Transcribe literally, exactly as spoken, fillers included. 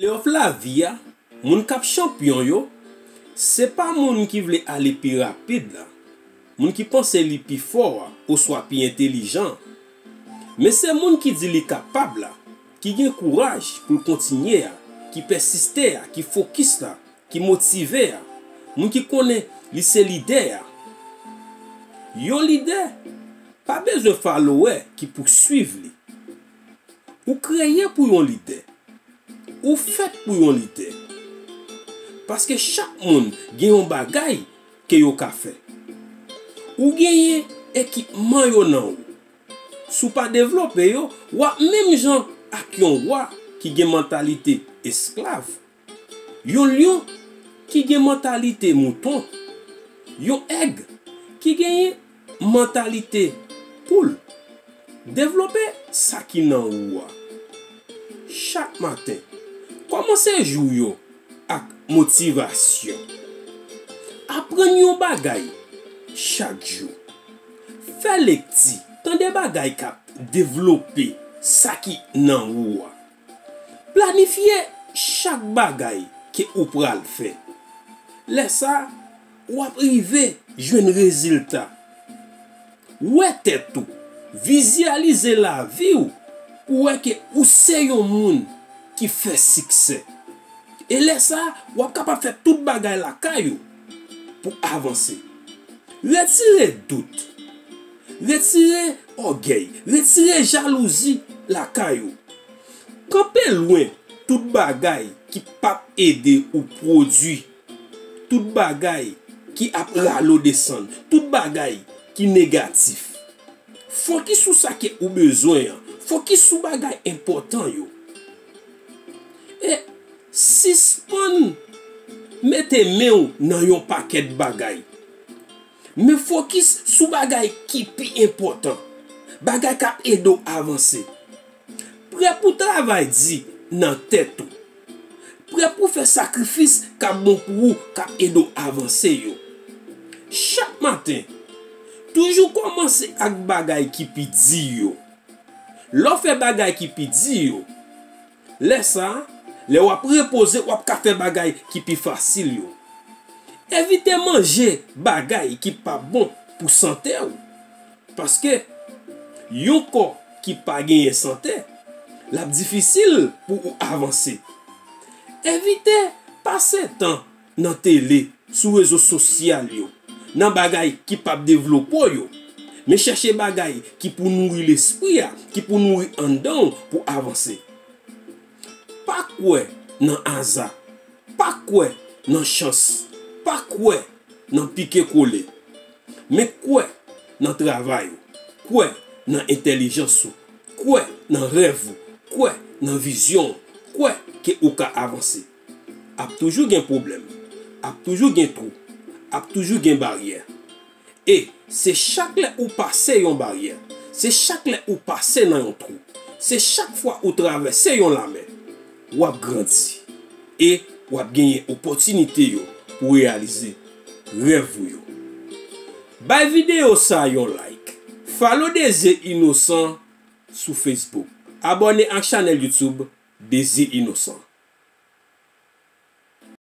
Playoff lavi a, moun k ap chanpyon yo, se pa moun ki vle ale pi rapid la, moun ki panse li pi fò a, oswa pi entèlijan an. Men se moun ki di li kapab la, ki gen kouraj pou l kontinye a, ki pèsiste a, ki fokis la, ki motive a, moun ki konnen li se lidè a. Yon lidè pa bezwen falowè ki pou swiv li. Ou kreye pou yon lidè. Ou fèt pou yon lidè. Paske chak moun gen yon bagay ke yo ka fè. Ou genyen ekipman yo nan ou. Si w pa devlope yo, w ap menm jan ak yon wa ki gen mantalite esklav. Yon lyon ki gen mantalite mouton. Yon èg ki genyen mantalite poul. Devlope sa ki nan ou a. Chak maten, kòmanse jou yo ak motivasyon. Aprann yon bagay chak jou. Fè lekti, tande bagay k ap devlope sa ki nan ou a. Planifye chak bagay ke ou pral fè. Lè sa a, w ap rive jwenn rezilta. Wè tèt ou, vizyalize lavi w pou wè ke ou se yon moun ki fè siksè. E lè sa a, w ap kapab fè tout bagay lakay ou pou avanse. Retire dout, retire ògèy, retire jalouzi lakay ou. Kanpe lwen tout bagay ki p ap ede ou pwodui, tout bagay ki ap rale w desann, tout bagay ki negatif. Fokis sou sa ke ou bezwen an, fokis sou bagay enpòtan yo. E sispann mete men w nan yon pakèt bagay. Men fokis sou bagay ki pi enpòtan, bagay k ap ede w avanse. Prè pou travay di nan tèt ou. Prè pou fè sakrifis k ap bon pou ou, k ap ede w avanse yo. Chak maten, toujou kòmanse ak bagay ki pi di yo. Lè w fè bagay ki pi di yo, lè sa a, lè w ap repoze, w ap ka fè bagay ki pi fasil yo. Evite manje bagay ki pa bon pou sante w. Paske yon kò ki pa genyen sante, l ap difisil pou ou avanse. Evite pase tan nan tele, sou rezo sosyal yo, nan bagay ki p ap devlope w yo. Men chèche bagay ki pou nouri lespri a, ki pou nouri anndan w pou avanse. Pa kwè nan aza, pa kwè nan chans, pa kwè nan pike kole. Men kwè nan travay ou, kwè nan entèlijans ou, kwè nan rèv ou, kwè nan vizyon ou, kwè ke ou ka avanse. Ap toujou gen pwoblèm, ap toujou gen twou, ap toujou gen baryè. E se chak lè ou pase yon baryè, se chak lè ou pase nan yon twou, se chak fwa ou travèse yon lamè, w ap grandi e w ap genyen opòtinite yo pou reyalize rèv ou yo. Bay videyo sa a yon like. Follow Dezye Inosan sou Facebook. Abòne ak chanèl YouTube Dezye Inosan.